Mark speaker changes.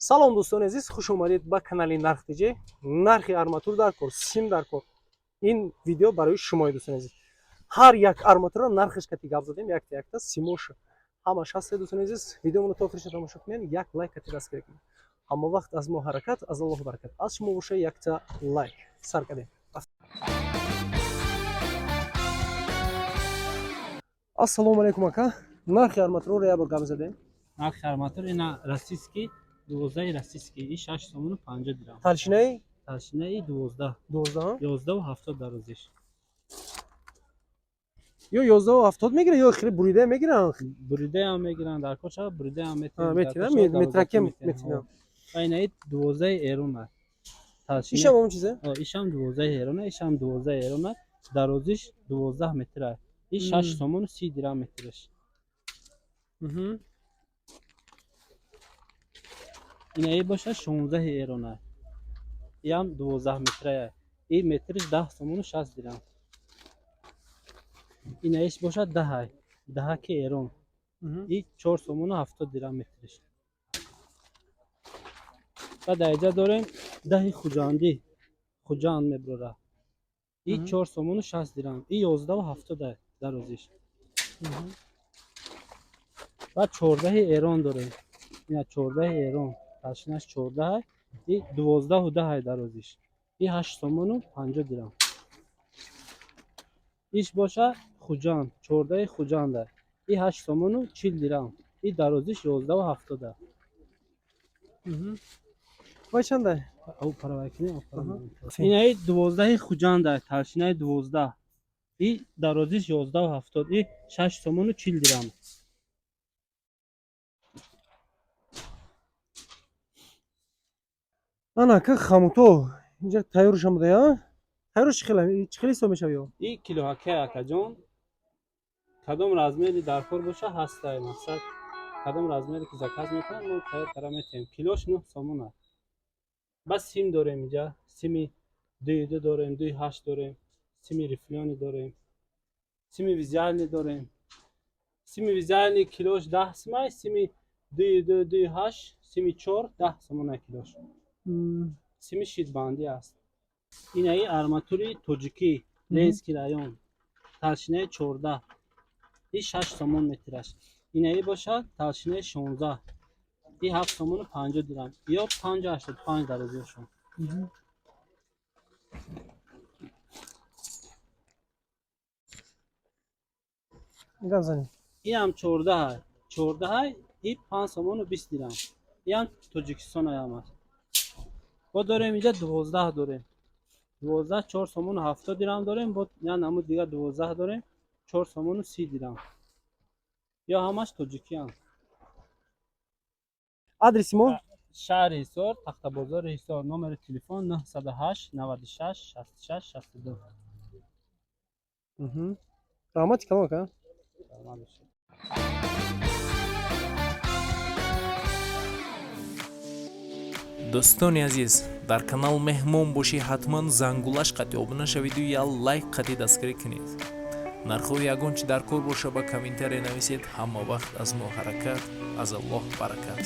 Speaker 1: Салом, дӯстони азиз, хуш омадед ба канали Нарх ТЖ. Нархи арматур дар кор, сим дар кор, ин видео барои шумои, дӯстони азиз. Ҳар як арматурро нархаш кати гап задем, якта якта симоша ҳамаш ҳаст. Дӯстони азиз, видеомонро то охириша тамошо кунед, як лайк кати дастгирӣ кунед. Ҳама вақт аз мо ҳаракат, аз Аллоҳу баракат, аз шумо боша якта лайк. Сар кардем. Ассалому алайкум, ака. Нархи арматурро як бор гап задем.
Speaker 2: Нархи арматур ина, российский 12, российский и 6 сомону 50 дирам.
Speaker 1: Толщинаи?
Speaker 2: Толщинаи 12.
Speaker 1: 12.
Speaker 2: 11 ва 70 дарозиш.
Speaker 1: Ё 11 ва 70 мегиранд, ё хеле бурида мегиранд?
Speaker 2: Буридаам мегиранд, дар кор шава буридаам.
Speaker 1: Метинам, метраке метинам.
Speaker 2: Ва инаи 12 эрона.
Speaker 1: Ишам ҳамон чизе?
Speaker 2: Ишам 12 эрона, ишам 12 эрона, дарозиш 12 метра, и 6 сомону 30 дирам метраш. Инаи бошад 16 эрона, иам 12 метрая, и метриш 10 сомону 60 дирам. Инаиш бошад даҳай, даҳаки эрон, и 4 сомону 70 дирам метриш. Ва дар инҷа дорем даҳи хуҷандӣ, Хуҷанд мебурора, и 4 сомону 60 дирам, и 11 ва 70 дарозиш. Ва 14 эрон дорем, ина 14 эрон, толщинаш 14, и 12 ва 10 дарозиш, и 8 сомону 50 дирам. Иш боша Хуҷанд, 14 Хуҷанда, и 8 сомону 40 дирам, и дарозиш 11 ва 70.
Speaker 1: Вай чанда?
Speaker 2: Инаи 12 Хуҷанда, толщинаи 12, и дарозиш 11 ва 70, и 6 сомону 40 дирам.
Speaker 1: Ана, ака, хомуто инҷа тайёршам буда, я тайёрш чӣ хел, чӣ хел ҳисоб мешава ё?
Speaker 2: И килоҳаке, акаҷон, кадом размери дар кор боша, ҳастай. Мақсад, кадом размере ки заказ мекунад, мо тайёр кара метиҳем. Килош 9 сомон аст. Бас сим дорем инҷа, сими 2,2 дорем, 2,8 дорем, сими рифлёный дорем, сими вязальный дорем. Сими вязальный килош 10 сумай, сими 2,2, 2,8, сими чор 10 сомона килош. Сими шитбандӣ аст. Инаи арматури тоҷикӣ, Ленинский район, толщинаи 14, и 6 сомон метраш. Инаи бошад толщинаи 16, и 7 сомону 50 дирам, ё 5,85 дарозиашон.
Speaker 1: Гап занем.
Speaker 2: Иам 14, 14, и 5 сомону 20 дирам, иам Тоҷикистон аям аст. Бо дорем инҷа 12 дорем, 12 4 сомону 70 дирам дорем, бо я намуд дигар 12 дорем, 4 сомону 30 дирам, ё ҳамаш тоҷикиам.
Speaker 1: Адреси мо?
Speaker 2: Шаҳри Ҳисор, Тахтабозори Ҳисор, номери телефон 908 96 66 62.
Speaker 1: Раҳмати калон, ака.
Speaker 2: Саломат бошед.
Speaker 3: Дӯстони азиз, дар канал меҳмон бошӣ, ҳатман зангулаш қати обуна шавиду я лайк қати дастгирӣ кунед. Нархҳои ягон чи дар кор боша, ба комментария нависед. Ҳама вақт аз мо ҳаракат, аз Аллоҳ баракат.